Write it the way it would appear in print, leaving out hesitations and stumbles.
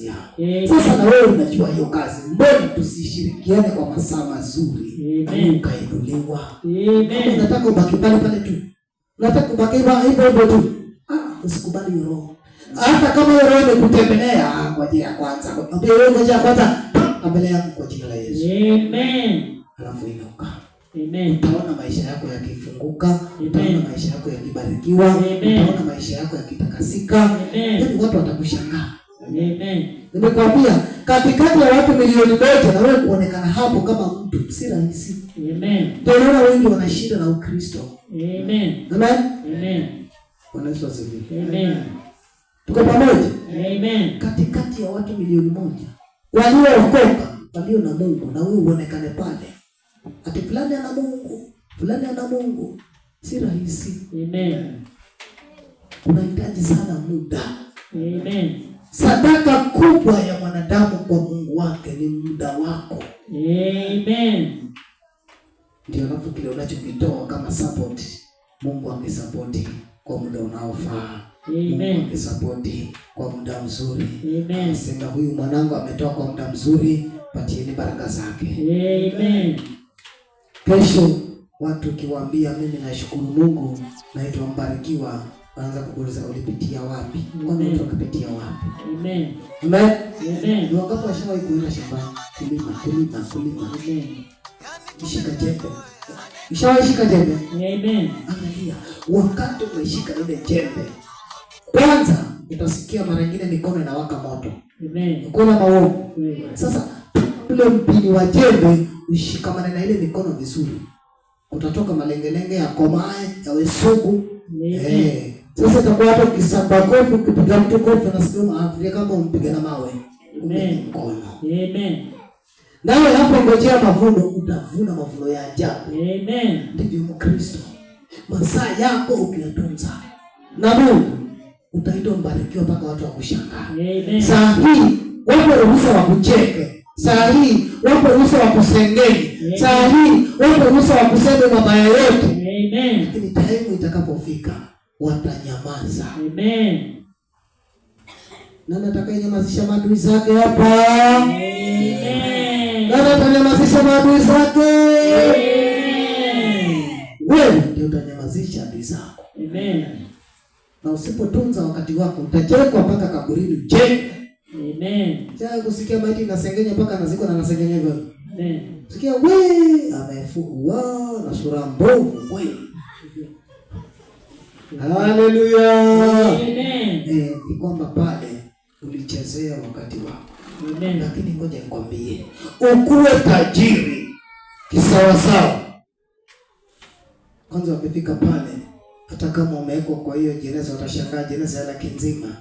kazi yao. Sasa na wewe unajua hiyo kazi, mbona tusishirikiane kwa masaa mazuri na wewe ukainuliwa? Kama unataka ubaki pale pale tu, unataka ubaki hivyo hivyo tu, ah, usikubali hiyo roho. Hata kama hiyo roho imekutembelea, ngojea kwanza, mwambie wewe, ngojea kwanza, toka mbele yangu kwa jina la Yesu. Amen. Alafu inuka. Amen. Utaona maisha yako yakifunguka, utaona maisha yako yakibarikiwa, utaona maisha yako yakitakasika. Yaani watu watakushangaa. Amen. Nimekwambia katikati ya watu 1,000,000 na wewe kuonekana hapo kama mtu si rahisi. Amen. Ndio naona wengi wanashinda na Ukristo. Amen. Amen. Amen. Bwana Yesu asifiwe. Amen. Tuko pamoja? Amen. Katikati ya watu 1,000,000 waliookoka, walio na Mungu, na wewe uonekane pale ati fulani ana Mungu, fulani ana Mungu, si rahisi. Amen. Unahitaji sana muda. Amen. Sadaka kubwa ya mwanadamu kwa Mungu wake ni muda wako. Amen. Ndio, alafu kile unachokitoa kama support, Mungu akisapoti kwa muda unaofaa. Mungu akisapoti kwa muda mzuri. Amen. Sema huyu mwanangu ametoa kwa muda mzuri, patieni baraka zake. Amen. Kesho watu ukiwaambia mimi nashukuru Mungu, naitwa Mbarikiwa, wanaanza kukuuliza ulipitia wapi? Kwani mtu akapitia wapi? Amen. Amen. Amen. Ni wangapi washawahi kuenda shambani kulima, kulima, kulima? Amen. Shika jembe. Ushawahi shika jembe? Amen. Angalia, wakati umeshika ile jembe, kwanza utasikia mara nyingine mikono inawaka moto. Amen. Ukiona maovu. Sasa ule mpini wa jembe ushikamane na ile mikono vizuri, utatoka malengelenge ya komae yawe sugu. Amen. Sasa itakuwa hata ukisamba kofi, ukipiga mtu kofi unasikia maafrika kama umpiga na mawe. Amen. Mkono. Amen. Nawe hapo ngojea mavuno, utavuna mavuno ya ajabu. Amen. Ndivyo Mkristo, masaa yako ukiyatunza na Mungu utaitwa mbarikiwa mpaka watu wakushangaa. Amen. Saa hii wapo ruhusa wa kucheke, saa hii wapo ruhusa wa kusengenye, saa hii wapo ruhusa wa kusema mabaya yote. Amen. Lakini time itakapofika watanyamaza. Amen. Nani atakayenyamazisha maadui zake hapa? Amen. Nani atanyamazisha maadui zake? Amen. Wewe ndio utanyamazisha adui zako. Amen. Na usipotunza wakati wako utachekwa mpaka kaburini. Ucheke. Amen. Sasa kusikia maiti inasengenya mpaka anazikwa na anasengenya hivyo. Amen. Sikia we amefungwa na sura mbovu kweli. Haleluya. Amen. Ni kwamba pale ulichezea wakati wako. Amen. Lakini ngoja nikwambie, ukuwe tajiri kisawasawa. Kwanza wakifika pale, hata kama umewekwa kwa hiyo jeneza, watashangaa jeneza ya laki nzima.